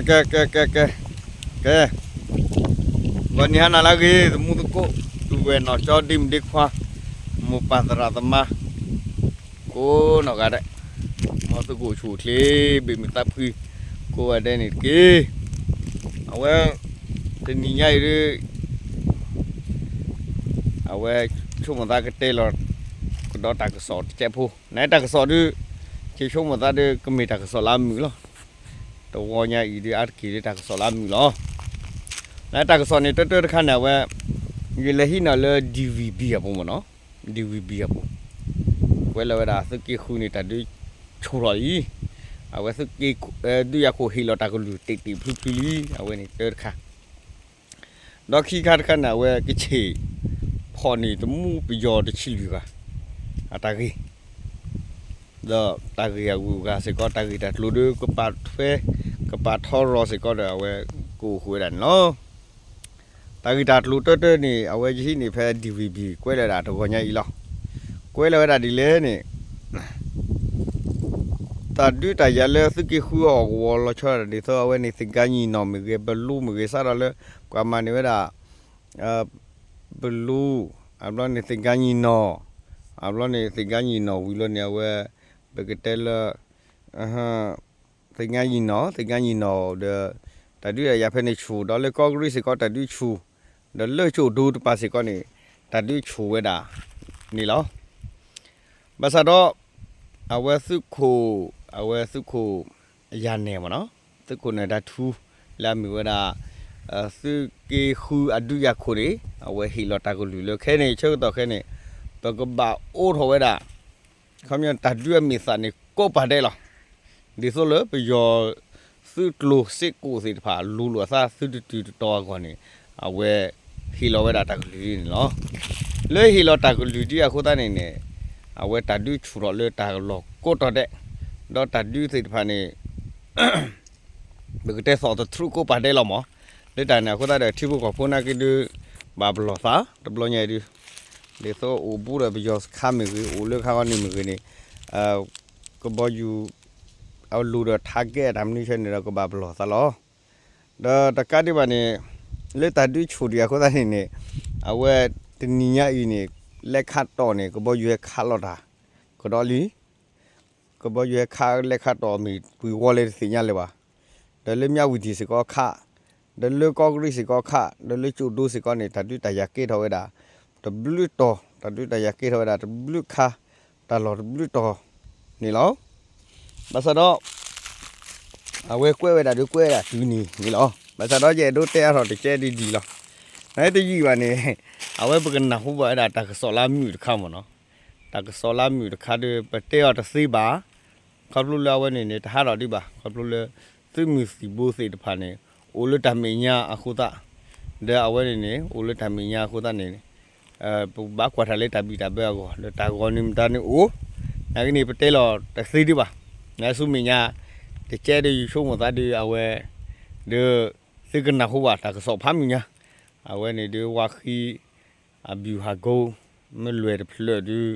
ကဲ ကဲ ကဲ ကဲ ကဲ ဂီၤနံၤဟါနၤလၢအဂ့ၤ သမူသကိး ပုၢ်ဝဲၢ်နီၢ်ကၠီ ဒ့မုၣ်ဒ့ခွါ မိၢ်ပၢ်သရၣ်သမါ ကိးနီၢ်ဂၤဒဲး, မ်သုကအိၣ်ဆူၣ်အိၣ်ချ့ ဘၣ်မုာ်သးဖှံ ကိးဂၤဒဲးန့ၣ်တက့ၢ်. အဝဲ တနံၤညါအံၤဒ် အဝဲ ဆိကမိၣ်သးကတဲလီၤ ကဒီးတၢ်ကစီၣ်တစဲးဖိ, နတၢ်ကစီၣ်ဒ် ကဆိကမိၣ်သးဒ် ကမ့ၢ်တၢ်ကစီၣ်လၢအမုာ်လီၤ. တဝီညါအံၤဒ် အါတက့ၢ်ဒ်တၢ်ကစီၣ်လၢအမုာ်လီၤ. နတၢ်ကစီၣ်န့ၣ် တၢတၢတခါန့ၣ် အဝဲ ယလဲၤဟံးန့ၢ်လၢ DVB အပူၤမ့ၢ်နီၤ, DVB အပူၤ ကွဲးလီၤဝဲဒၣ်သုးက့ဃုန့ၣ် တၢ်ဒုးဆူၣ်ထီၣ်လံ, အဝဲသုးက့ ဒုးယၤခိၣ်ဟ့ၣ်လီၤတၢ်ကလုၢ်တ့ၢ်တ့ၢ်ဖျုဖျုလံ, အဝဲန့ၣ်တၢတခါ ဒီးခံခါတခါန့ၣ် အဝဲကဆ့ၣ်ဖီၣ်န့ၢ်တမူပယီၤတဆံလွံၢ်ဂၤ အတၢ်ဂ့ၢ်, ဒီးတၢ်ဂ့ၢ်အဂုၤအဂၤစ့ၢ်ကီး တၢ်ဂ့ၢ်တၢ်ကျိၤဒ်ကပာ်ထွဲ ကပာ်ထီရီၤစ့ၢ်ကီးဒီး အဝဲကအိၣ်ဃုာ်ဝဲဒၣ်န့ၣ်လီၤ. တၢ်ဂ့ၢ်တၢ်ကျိၤတၢတၢန့ၣ် အဝဲယဟံးန့ၢ်ဖဲ DVB ကွဲးလီၤဝဲဒၣ်တဂီၤညါအံၤလီၤ. ကွဲးလီၤဝဲဒၣ်ဒ်လဲၣ်န့ၣ် တၢ်ဒုးတၢ်ယၤလၢသုးက့ဃုအီၣ်ကဝီၤလီၤဆီဒၣ်ဒ်သိး အဝဲန့ၣ် သ့ၣ်ကါညီၣ်နီၣ်မ့ၢ်ဂ့ၤ ဘလူမ့ၢ်ဂ့ၤ စးထီၣ်လၢ ပှၤမၤန့ၢ်ဝဲဒၣ် ဘလူ, အဘျီန့ၣ် သ့ၣ်ကါညီၣ်နီၣ်, အဘျီန့ၣ် သ့ၣ်ကါညီၣ်နီၣ်ဝံၤလီၤန့ၣ် အဝဲ ပကတဲလၢ သ့ၣ်ကါညီၣ်နီၣ် သ့ၣ်ကါညီၣ်နီၣ်ဒီး တၢ်ဒုးတၢ်ယၤဖဲန့ၣ်ဆူၣ် ဒီးလၢကီၢ်ကရံၣ်စ့ၢ်ကီးတၢ်ဒုးဆူၣ်, ဒီးလၢကၠိၣ်ဒိတပၤစ့ၢ်ကီးန့ၣ် တၢ်ဒုးဆူၣ်ဝဲဒၣ်န့ၣ်လီၤ. ဘၣ်ဆၣ်ဒီး အဝဲသုးခိၣ် အဝဲသုးခိၣ် ယၤနဲၣ်မ့ၢ်နီၤ, သုးခိၣ်နဲၣ်တၢ်ထူ လၢအမ့ၢ်ဝဲဒၣ် သုးက့ဃုအဒုးယၤခိၣ်န့ၣ် အဝဲဟ့ၣ်လီၤတၢ်ကလုၢ်လၢခဲန့ၣ် ဆၢကတီၢ်ခဲန့ၣ် ပကဘၣ်အိးထီၣ်ဝဲဒၣ် ခီပညီတၢ်ဒုးအမ့ၢ်သၣ်န့ၣ် ကိးပာ်ဒဲးလီၤ. ဒ်သိးလၢပယီၤ သုးကျိၤစ့ၢ်ကီးသ့ၣ်တဖၣ် လူၤလိာ်အသးသုတတုၤတတီၤအဂီၢ်န့ၣ် အဝဲဟ့ၣ်လီၤဝဲဒၣ်တၢ်ကလုၢ်ဒ်န့ၣ်လီၤ. လၢဟ့ၣ်လီၤတၢ်ကလုၢ်ဒ်အဃိသတးန့ၣ်န့ၣ် အဝဲတၢ်ဒုးဆူၣ်ထီၣ်လၢတၢ်လီၢ်ကိးတီၤဒဲး, ဒီးတၢ်ဒုးသ့ၣ်တဖၣ်န့ၣ် ပကတဲသီၣ်သထြူးကိးပာ်ဒဲးလီၤမး. လၢတၢ်န့ၣ်အဃိသတးဒီး ထံဖိကီၢ်ဖိနာ်က့ဒုး ဘၣ်ပလီၢ်သး တဘျီညါအံၤဒုး ဒ်သိးအိၣ်ဘူးဒီးပယီၤစခါမ့ၢ်ဂ့ၤ အိၣ်လၢခါဂီၢ်န့ၣ်မ့ၢ်ဂ့ၤန့ၣ် ကဘီယူၤ အလိၣ်ဒီး target အတၢ်မနုၤဆဲန့ၣ်ဒီး ကဘၣ်ပလီၢ်သးလီၤ. ဒီးတကးဒံးဘၣ်န့ၣ် လၢတၢ်ဒုးဆူၣ်ဒံးအဃိသတးန့ၣ်န့ၣ် အဝဲတနံၤညါအံၤန့ၣ် လဲၤခးတီၢ်န့ၣ် ကဘီယူၤဟဲခးလီၤတၢ် ကဒီးလံ ကဘီယူၤဟဲခးလဲၤခးတီၢ်မ့ၢ်ပှဲၤဝီလဲၣ်တသ့ၣ်ညါလၢၤဘၣ်. ဒီးလၢမၠၣ်ဝတံၣ်စ့ၢ်ကီးခး, ဒီးလၢကီၢ်ကရံၣ်စ့ၢ်ကီးခး, ဒီးလၢကၠိၣ်ဒိစ့ၢ်ကီးန့ၣ် တၢ်ဒုးတၢ်ယၤကဲထီၣ်ဝဲဒၣ် တဘျုးတီၤ, တၢ်ဒုးတၢ်ယၤကဲထီၣ်ဝဲဒၣ်တဘျုးခါ, တၢ်လီၢ်တဘျုးတီၤန့ၣ်လီၤ. ဘၣ်ဆၣ်ဒီး အဝဲကွဲးဝဲဒၣ်ဒုးကွဲးဝဲဒၣ်တုၤန့ၣ်န့ၣ်လီၤ. ဘၣ်ဆၣ်ဒီးယအဲၣ်ဒိးတဲအါထီၣ်တကဲဒ်ဒ်လီၤ. နတယံာ်ဘၣ်န့ၣ် အဝဲပကနၢ်ဟူဘၣ်ဝဲဒၣ်တၢ်ကစီၣ်လၢအမုာ်တခါမ့ၢ်နီၤ. တၢ်ကစီၣ်လၢအမုာ်တခါဒီး ပတဲအီၤတသ့ဘၣ်. ခီဖျိလၢအဝဲန့ၣ်န့ၣ် တဟးထီၣ်ဒံးဘၣ်. ခီဖျိလၢ သုးမုၢ်သံၣ်ဘိသ့ၣ်တဖၣ်န့ၣ် အိၣ်လၢတၢ်မဲာ်ညါအဃိသတး, ဒီးအဝဲန့ၣ်န့ၣ် အိၣ်လၢတၢ်မဲာ်ညါအဃိသတးန့ၣ် ပကဘၣ်ကွၢ်တၢ်လၢတၢ်ဘံၣ်တၢ်ဘၢအဂီၢ် ဒီးတၢ်ဂီၤန့ၣ်မတၤန့ၣ်အိၣ်, နာ်က့န့ၣ် ပတဲလီၤတသ့ဒံးဘၣ်. နဆူမဲာ်ညါ တကဲဒီးယဆိကမိၣ်သးဒီးအဝဲ ဒီး သုကနၢ်ဟူဘၣ်တၢ်ကစီၣ်ဖးမုၢ်ညါ, အဝဲန့ၣ်ဒီးဝါဃံ အဘံၣ်ဟးကိ မ့ၢ်လွဲၢ်တဖျၢၣ်ဒီး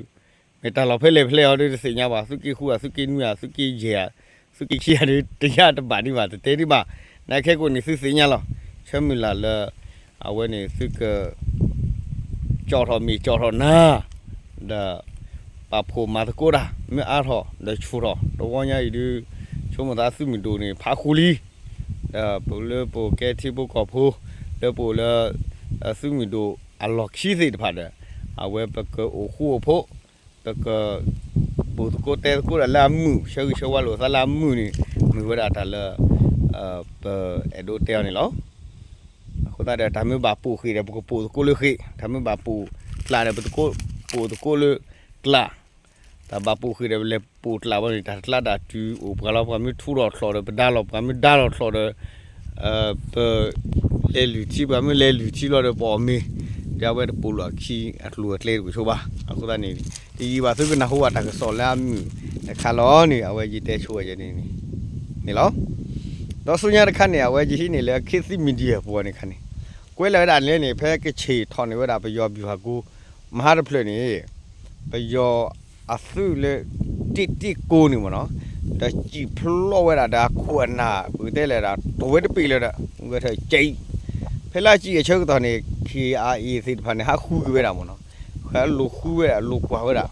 မ့ၢ်တၢ်လီၢ်ဖဲလဲၣ်ဖဲလဲၣ်အီၤဒီးတသ့ၣ်ညါဘၣ်, သုးက့ဃုဧါ, သုးက့နွံဧါ, သုးက့ယဲၢ်ဧါ, သုးက့ခံဧါဒီး တယါတဘၣ်ဒံးဘၣ်, တတဲဒံးဘၣ်. နခဲကိာ်န့ၣ်သုသ့ၣ်ညါလီၤ. ဆၢမုၢ်လၢ်လၢ အဝဲန့ၣ်သုက ကၠီၣ်ထီၣ်မ့ၢ်ကၠီၣ်ထီၣ်နၤ ဒီး ပာ်ဖှိၣ်မၤသကိးတၢ် မ့ၢ်အါထီၣ်ဒီးဆူၣ်ထီၣ် တဝီညါအံၤဒုး ဆိကမိၣ်သးသုးမုၢ်ဒိၣ်န့ၣ် ဖးဃူလံ, ဒီးပလၢပကဲထံဖိကီၢ်ဖိ လၢပအိၣ်လၢ သုးမုၢ်ဒိၣ်အလီၢ်ခံသ့ၣ်တဖၣ်ဒီး အဝဲပကအိၣ်ဃူအိၣ်ဖိး ပက ပိာ်သကိးတဲသကိးဒီးလၢအမုာ် ဆၢဂ့ၤဆၢဝါလိာ်သးလၢအမုာ်န့ၣ် မ့ၢ်ဝဲဒၣ်တၢ်လၢ ပအဲၣ်ဒိးတဲအီၤန့ၣ်လီၤ. အဃိသတးဒီး တၢ်မ့ၢ်ဘၣ်ပိာ်ဃ့ၢ်ဒီး ပကပိာ်သကိးလၢဃ့ၢ်, တၢ်မ့ၢ်ဘၣ်ပိာ်ကျးဒီး ပကပိာ်သကိးလၢကျး, တၢ်ဘၣ်ပိာ်ဃ့ၢ်ဒီး ပလဲၤပိာ်ကျးဘၣ်န့ၣ် တၢ်ကျးတၢ်တုၤအိၣ်ပှၤလီၤ, ပှၤမ့ၢ်ထူးထီၣ်ချီၣ်ဒီး ပဒါလီၤ, ပှၤမ့ၢ်ဒါလီၤချီၣ်ဒီး ပ လဲၤလုၢ်ထံ ပှၤမ့ၢ်လဲၤလုၢ်ထံလီၤဒီး ပအီၣ်မ့ၤ, ဒီးအဝဲတပိာ်လီၢ်အခံအကျိၤအကျဲတကဆိဘၣ်. အဃိသတးန့ၣ် တယံာ်ဘၣ်သုကနၢ်ဟူဘၣ်တၢ်ကစီၣ်လၢအမုာ်တခါလီၤန့ၣ် အဝဲယတဲဆိဝဲန့ၣ်န့ၣ်လီၤ. ဒီးဆူညါတခါန့ၣ် အဝဲယဟံးန့ၢ်လၢ ခေတ်သစ်မီဒီယာ ပူၤန့ၣ်ခါန့ၣ် ကွဲးလီၤဝဲဒၣ်လဲၣ်န့ၣ် ဖဲကဆ့ၣ်ထီၣ်န့ၢ်ဝဲဒၣ်ပယီၤဘံၣ်ဟးကိ မဟါတဖျၢၣ်န့ၣ် ပယီၤအသုးလၢ တ့တ့ကိန့ၣ်မ့ၢ်နီၤ ဒီးစံၣ်ဖျိးဝဲဒၣ်ဒီးအခိၣ်အနၢ် ပကတဲလဲၣ်ဒၣ် တိၤဝဲတပ့ၤလၢၤဒီး ဝဲထၢၣ်ကဲအံၤ ဖဲလၢအစံၣ်အဆၢကတီၢ်န့ၣ် ခ့အ့သ့ၣ်တဖၣ်န့ၣ် ဟးဃုက့ၤဝဲဒၣ်မ့ၢ်နီၤ, ဟးလိာ်ဃုဝဲဒၣ် လိာ်ကွၢ်ဝဲဒၣ်,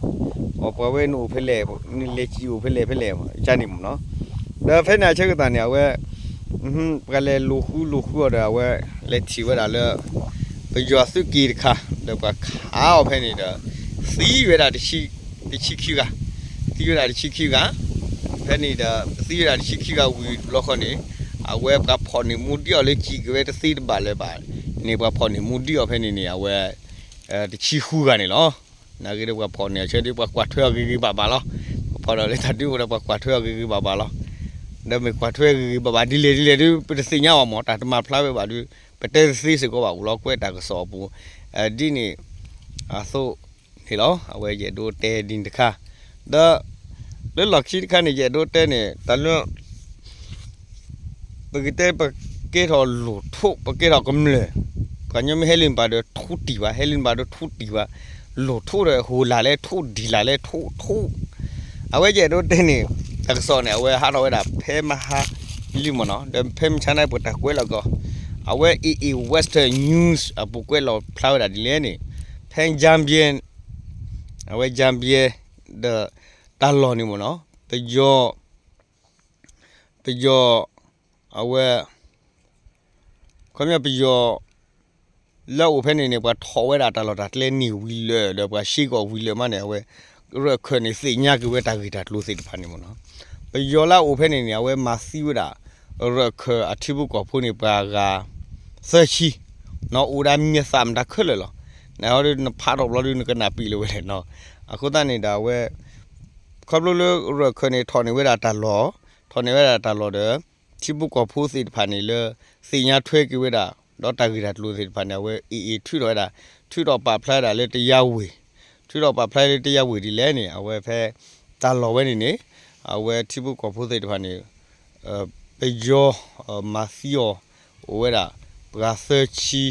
အပှၤဝဲနအိၣ်ဖဲလဲၣ်, နလဲၤစံၣ်အိၣ်ဖဲလဲၣ်ဖဲလဲၣ် ကန့ၣ်မ့ၢ်နီၤ, ဒီးဖဲန့ၣ်အဆၢကတီၢ်န့ၣ် အဝဲ ပှၤလဲၤလိာ်ဃုလိာ်ဃုအီၤဒီး အဝဲလဲၤထံၣ်ဝဲဒၣ်လၢ ပယီၤသုးက့တခါ ဒီးပှၤခးအီၤဖဲန့ၣ်ဒီး သံဝဲဒၣ်တဆံခံဂၤ, သံဝဲဒၣ်တဆံခံဂၤ, ဖဲန့ၣ်ဒီး သံဝဲဒၣ်တဆံခံဂၤဝံၤတဘျီဃီန့ၣ် အဝဲပှၤဖီၣ်န့ၢ်မူဒံးအီၤလၢစံၣ်က့ၤဝဲတသ့တဘၣ်လၢၤဘၣ်န့ၣ် ပှၤဖီၣ်န့ၢ်မူဒံးအီၤဖဲန့ၣ်န့ၣ် အဝဲ တဆံဃုဂၤန့ၣ်လီၤ. နာ်ဂ့ၤဒီးပှၤဖီၣ်န့ၢ်အဆၢဒီး ပှၤကွၢ်ထွဲအီၤဂ့ၤဂ့ၤဘၣ်ဘၣ်လီၤ. ပှၤဖီၣ်ဒီးလၢတၢ်ဒုးအိၣ်ဒီးပှၤကွၢ်ထွဲအီၤဂ့ၤဂ့ၤဘၣ်ဘၣ်လီၤ. ဒီးမ့ၢ်ကွၢ်ထွဲဂ့ၤဂ့ၤဘၣ်ဘၣ်ဒ်လဲၣ်ဒ်လဲၣ်ဒီး ပတသ့ၣ်ညါဘၣ်မ့ၢ် တၢ်တမၤဖျါဝဲဘၣ်ဒီး ပတဲတသ့စ့ၢ်ကီးဘၣ် အိၣ်လီၤကွဲးတၢ်ကစီၣ်အပူၤ ဒ်န့ၣ် အသိးန့ၣ်လီၤ. အဝဲယအဲၣ်ဒိးတဲဒ်န့ၣ်တခါ ဒီး လၢလီၢ်ခံတခါန့ၣ် ယအဲၣ်ဒိးတဲန့ၣ် တၢ်လၢ ပကတဲပကဲထီၣ်လိၣ်ထိၣ် ပကဲထီၣ်ကမျၢၢ်, ပှၤကညီမ့ၢ်ဟဲလံနပၤဒီးထူတံၢ်ဘၣ်, ဟဲလံနပၤဒီးထူတံၢ်ဘၣ်, လိၣ်ထိၣ်ဒီးဟိၣ်လာ်လဲၤထူ ဒံၣ်လာ်လဲၤထူထူ, အဝဲယအဲၣ်ဒိးတဲန့ၣ် တၢ်ကစီၣ်န့ၣ် အဝဲဟးထီၣ်ဝဲဒၣ်ဖဲမဟါလံမ့ၢ်နီၤ, ဒီးဖဲမဆါန့ၣ်ပတၢ်ကွဲးလီၤကီး, အဝဲ A A Western News အပူၤကွဲးလီၤဖျါဝဲဒၣ်ဒ်လဲၣ်န့ၣ် ဖဲ Jambi အဝဲ Jambi ဒီး တၢ်လီၢ်န့ၣ်မ့ၢ်နီၤ, ပယီၤ ပယီၤ အဝဲ ခီပညီပယီၤ လၢအအိၣ်ဖဲန့ၣ်န့ၣ် ပှၤထီၣ်ဝဲဒၣ်တၢ်လီၢ်တၢ်ကျဲန့ၢ်ဝံၤလၢာ်ဒီး ပှၤရှဲကီၢ်ဝံၤလၢာ်မးန့ၣ် အဝဲ ရၢၢ်ခၢၣ်န့ၣ် သ့ၣ်ညါက့ၤဝဲတၢ်ဂ့ၢ်တၢ်ကျိၤသ့ၣ်တဖၣ်န့ၣ်မ့ၢ်နီၤ, ပယီၤလၢအအိၣ်ဖဲန့ၣ်န့ၣ် အဝဲမၤသံဝဲဒၣ် ရၢၢ်ခၢၣ်အထံဖိကီၢ်ဖိန့ၣ် ပှၤဂၤ သၢဆံ နီၤ, အိၣ်ဒၣ်မံၤအသၣ်မတၤခဲလၢာ်လီၤ. နဟီဒီးနဖးထီၣ်ဘျီဒီး နကနၣ်ပံာ်လၢၤဝဲလဲၣ်နီၤ. အဃိသတးန့ၣ်ဒီးအဝဲ ခီဖျိလၢရၢၢ်ခၢၣ်န့ၣ် ထီၣ်န့ၢ်ဝဲဒၣ်တၢ်လီၢ်, ထီၣ်န့ၢ်ဝဲဒၣ်တၢ်လီၢ်ဒီး ထံဖိကီၢ်ဖိသ့ၣ်တဖၣ်န့ၣ်လၢ သ့ၣ်ညါထွဲက့ၤဝဲဒၣ် ဒီးတၢ်ဂ့ၢ်တၢ်ကျိၤသ့ၣ်တဖၣ်န့ၣ် အဝဲ AA ထုးထီၣ်ဝဲဒၣ်, ထုးထီၣ်ပာ်ဖျါဒၣ်လၢတယါဝ့ၤ, ထုးထီၣ်ပာ်ဖျါလၢတယါဝ့ၤဒ်လဲၣ်န့ၣ် အဝဲဖဲ တၢ်လီၢ်ဝဲန့ၣ်န့ၣ် အဝဲထံဖိကီၢ်ဖိသ့ၣ်တဖၣ်န့ၣ် ပယီၤ မၤသံအီၤ အိၣ်ဝဲဒၣ် ပှၤသၢဆံ,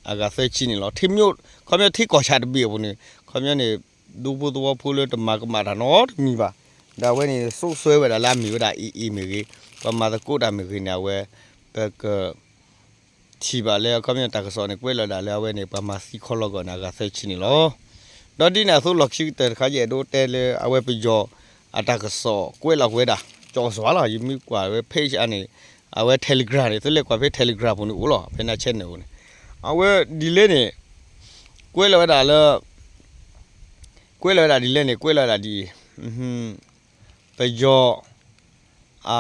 အဂၤသၢဆံန့ၣ်လီၤ. ခီပညီထံကီၢ်ဆၣ်တဘ့ၣ်အပူၤန့ၣ် ခီပညီန့ၣ် ဒူဖိသဝီဖိလၢတမၤကမၣ်တၢ်နီတမံၤဘၣ်, ဒီးအဝဲန့ၣ် စိၣ်စွဲဝဲဒၣ်လၢအမ့ၢ်ဝဲဒၣ် AA မ့ၢ်ဂ့ၤ, ပှၤမၤသကိးတၢ်မ့ၢ်ဂ့ၤန့ၣ် အဝဲ ပက ထံၣ်ဘၣ်လၢအခီပညီတၢ်ကစီၣ်န့ၣ် ကွဲးလီၤဒၣ်လၢအဝဲန့ၣ် ပှၤမၤသံခီလီၤကီၢ်န့ၣ် အဂၤသၢဆံန့ၣ်လီၤ. ဒီးဒ်န့ၣ်အသိးလီၢ်ခံကတၢၢ်တခါ ယအဲၣ်ဒိးတဲလၢအဝဲပယီၤအတၢ်ကစီၣ်ကွဲးလီၤက့ၤဝဲဒၣ် ကၠီစွၤလီၤ. ယမ့ၢ်ကွၢ်ဝဲ page အါန့ၣ် အဝဲ Telegram န့ၣ် သုလဲၤကွၢ်ဖဲ Telegram ပူၤန့ၣ်အိၣ်လီၤ. ဖဲန့ၣ် channel န့ၣ် အဝဲဒ်လဲၣ်န့ၣ် ကွဲးလီၤဝဲဒၣ်လၢ ကွဲးလီၤဝဲဒၣ်ဒ်လဲၣ်န့ၣ် ကွဲးလီၤဝဲဒၣ်ဒ်အံၤ ပယီၤ အခ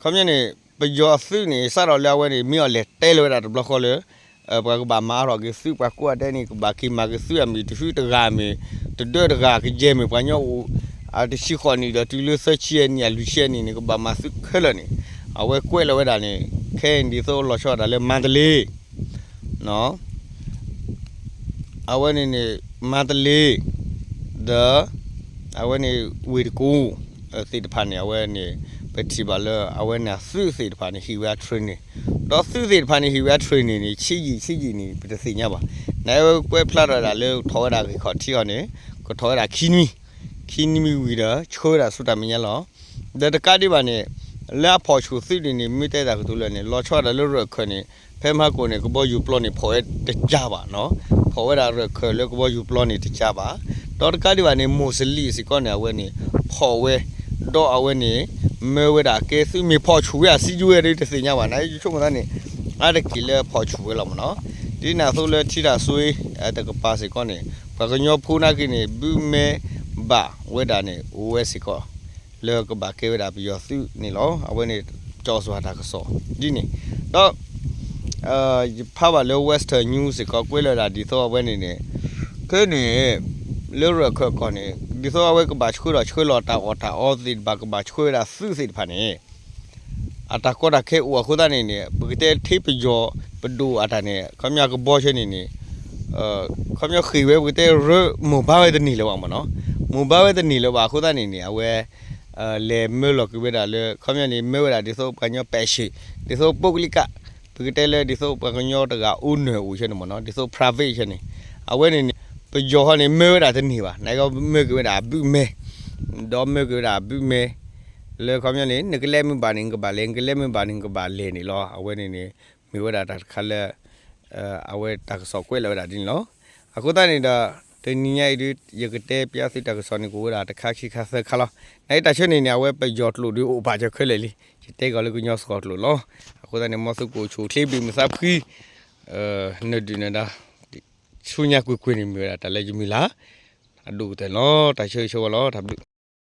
ီပညီန့ၣ် ပယီၤအသုးန့ၣ် စးထီၣ်လၢအဝဲန့ၣ် မ့ၢ်အီၤလဲၤတဲလီၤဝဲဒၣ်တဘျီဃီလၢ ပှၤကဘၣ်မၤအါထီၣ်က့ၤသုး ပှၤကိးဂၤဒဲးန့ၣ် ကဘၣ်က့ၤမၤက့ၤသုး အမ့ၢ်တဖုတဂၤမ့ၢ် တဒၢတဂၤ ကယဲၢ်မ့ၢ်ပှၤကညီအိၣ် တဆံဃိးနံၣ်ဒီးတုၤလၢသၢဆံယဲၢ်နံၣ် အလွံၢ်ဆံယဲၢ်နံၣ်န့ၣ် ကဘၣ်မၤသုးခဲလၢာ်န့ၣ် အဝဲကွဲးလီၤဝဲဒၣ်န့ၣ် ခဲအံၤဒ်သိးလီၤဆီဒၣ်တၢ်လၢမါတလ့ အဝဲန့ၣ်န့ၣ် မါတလ့ ဒီး အဝဲန့ၣ် ဝ့ၢ်တကူ သ့ၣ်တဖၣ်န့ၣ် အဝဲန့ၣ် ပထံၣ်ဘၣ်လၢအဝဲန့ၣ်သုးသ့ၣ်တဖၣ်န့ၣ် ဟ့ၣ်ဝဲအ training ဒီးသုးသ့ၣ်တဖၣ်န့ၣ် ဟ့ၣ်ဝဲအ training န့ၣ် ဆံးယံာ်ဆံးယံာ်န့ၣ် ပတသ့ၣ်ညါဘၣ်. နဝဲကွဲးဖျါထီၣ်ဝဲဒၣ်လၢထီၣ်ဝဲဒၣ်ဂ့ၢ်ခီၣ်ထံးအီၤန့ၣ် ကထီၣ်ဝဲဒၣ်ခံနွံ ခံနွံဝံၤဒီး ဆှၢဝဲဒၣ်ဆူတၢ်မဲာ်ညါလီၤ. ဒီးတကးဒံးဘၣ်န့ၣ် လၢအဖီၣ်ဆူၣ်သုးန့ၣ်န့ၣ် မ့ၢ်တဲတၢ်ကတိၤလၢာ်န့ၣ် လီၤဆီဒၣ်တၢ်လၢရၢၢ်ခၢၣ်န့ၣ် ဖဲမဟါကိၣ်န့ၣ် ကဘီယူၤပျီန့ၣ် ဖီၣ်ဝဲတကၢ်ဘၣ်နီၤ, ဖီၣ်ဝဲဒၣ်ရၢၢ်ခၢၣ်လၢကဘီယူၤပျီန့ၣ်တကၢ်ဘၣ်. ဒီးတကးဒံးဘၣ်န့ၣ် မိၢ်စလံးစ့ၢ်ကီးန့ၣ် အဝဲန့ၣ် ဖီၣ်ဝဲ ဒီးအဝဲန့ၣ် မၢဝဲဒၣ်ကဲသုးမ့ၢ်ဖီၣ်ဆူၣ်ဝဲ အစံးယိဝဲဒၣ်တသ့ၣ်ညါဘၣ်န့ၣ် ယဆိကမိၣ်သးန့ၣ် အါတက့ၢ်လၢဖီၣ်ဆူၣ်ဝဲလီၤမ့ၢ်နီၤ. ဒ်န့ၣ်အသိးလၢထံတၢ်ဆွ့ တကပၤစ့ၢ်ကီးန့ၣ် ပှၤကညီဖိနာ်က့န့ၣ် ဘုးမဲဘၣ်ဝဲဒၣ်န့ၣ် အိၣ်ဝဲစ့ၢ်ကီး လၢကဘၣ်ကဲဝဲဒၣ်ပယီၤသုးန့ၣ်လီၤ. အဝဲန့ၣ် ကၠီစွၤတၢ်ကစီၣ် ဒ်န့ၣ် ဒီး ယဖးဘၣ်လၢ Western News စ့ၢ်ကီး ကွဲးလီၤဒၣ်ဒ်သိးအဝဲန့ၣ်န့ၣ် ခဲန့ၣ် လၢရၢၢ်ခၢၣ်ကီၢ်န့ၣ် ဒ်သိးအဝဲကဘၣ်ဆှၢထီၣ်ဆှၢလီၤတၢ်အီၣ်တၢ်အီသ့ၣ်တဖၣ် ကဘၣ်ဆှၢဝဲဒၣ်သုးသ့ၣ်တဖၣ်န့ၣ် အတၢ်ကီတၢ်ခဲအိၣ်အဃိသတးန့ၣ်န့ၣ် ပကတဲထဲပယီၤပဒိၣ်အတၢ်န့ၣ် ခီပညီကဘီဆဲန့ၣ်န့ၣ် ခီပညီဃ့ၢ်ဝဲပကတဲရၢမိၢ်ဘါဝဲတန့ၢ်လၢၤဘၣ်မ့ၢ်နီၤ, မိၢ်ဘါဝဲတန့ၢ်လၢၤဘၣ်အဃိသတးန့ၣ်န့ၣ် အဝဲ လဲၤမၢလီၤက့ၤဝဲဒၣ်လၢ ခီပညီန့ၣ် မၢဝဲဒၣ်ဒ်သိးပှၤကညီပဲာ်ဆ့ၣ် ဒ်သိးပုဂ္ဂလိက ပကတဲလၢဒ်သိးပှၤကညီတဂၤ owner အိၣ်ဆဲန့ၣ်မ့ၢ်နီၤ ဒ်သိး private ဆဲန့ၣ် အဝဲန့ၣ်န့ၣ် ပယီၤဟီန့ၣ် မၢဝဲဒၣ်တန့ၢ်ဘၣ် နကမၢက့ၤဝဲဒၣ်အဘုးမဲ ဒီးမၢက့ၤဝဲဒၣ်ဘုမဲာ် လၢခီပညီန့ၣ် နကလဲၤမုၢ်ဘၣ်န့ၣ် နကဘၣ်လဲၤ နကလဲၤမုၢ်ဘၣ်န့ၣ် နကဘၣ်လဲၤန့ၣ်လီၤ. အဝဲန့ၣ်န့ၣ် မ့ၢ်ဝဲဒၣ်တၢ်တခါလၢ အဝဲတၢ်ကစီၣ်ကွဲးလီၤဝဲဒၣ်ဒ်န့ၣ်လီၤ. အဃိသတးန့ၣ်ဒီး တနံၤညါအံၤဒုး ယကတဲပျါသုတၢ်ကစီၣ်န့ၣ် ကအိၣ်ဝဲဒၣ်တခါခံခါသၢခါလီၤ. နအံၤတၢ်ဆၢန့ၣ်န့ၣ် အဝဲပယီၤကျိာ်ဒုးအိၣ်ပာ်စၢၤခဲလၢာ်လံ. ယတဲကီးလၢကညီစှီၤကျိာ်လီၤ. အဃိသတးန့ၣ် မ်သုကအိၣ်ဆူၣ်အိၣ်ချ့ ဘုၣ်မုာ်သးဖှံ နဒုၣ်နဒါ ဆူညါကွ့ၢ်ကွ့ၢ်န့ၣ် မ့ၢ်ဝဲဒၣ်တၢ်လၢယမုၢ်လၢ် အဒိၣ်ကတၢၢ်လီၤ. တၢ်ဆၢဂ့ၤဆၢဝါလီၤ. တၢ်ဘျုး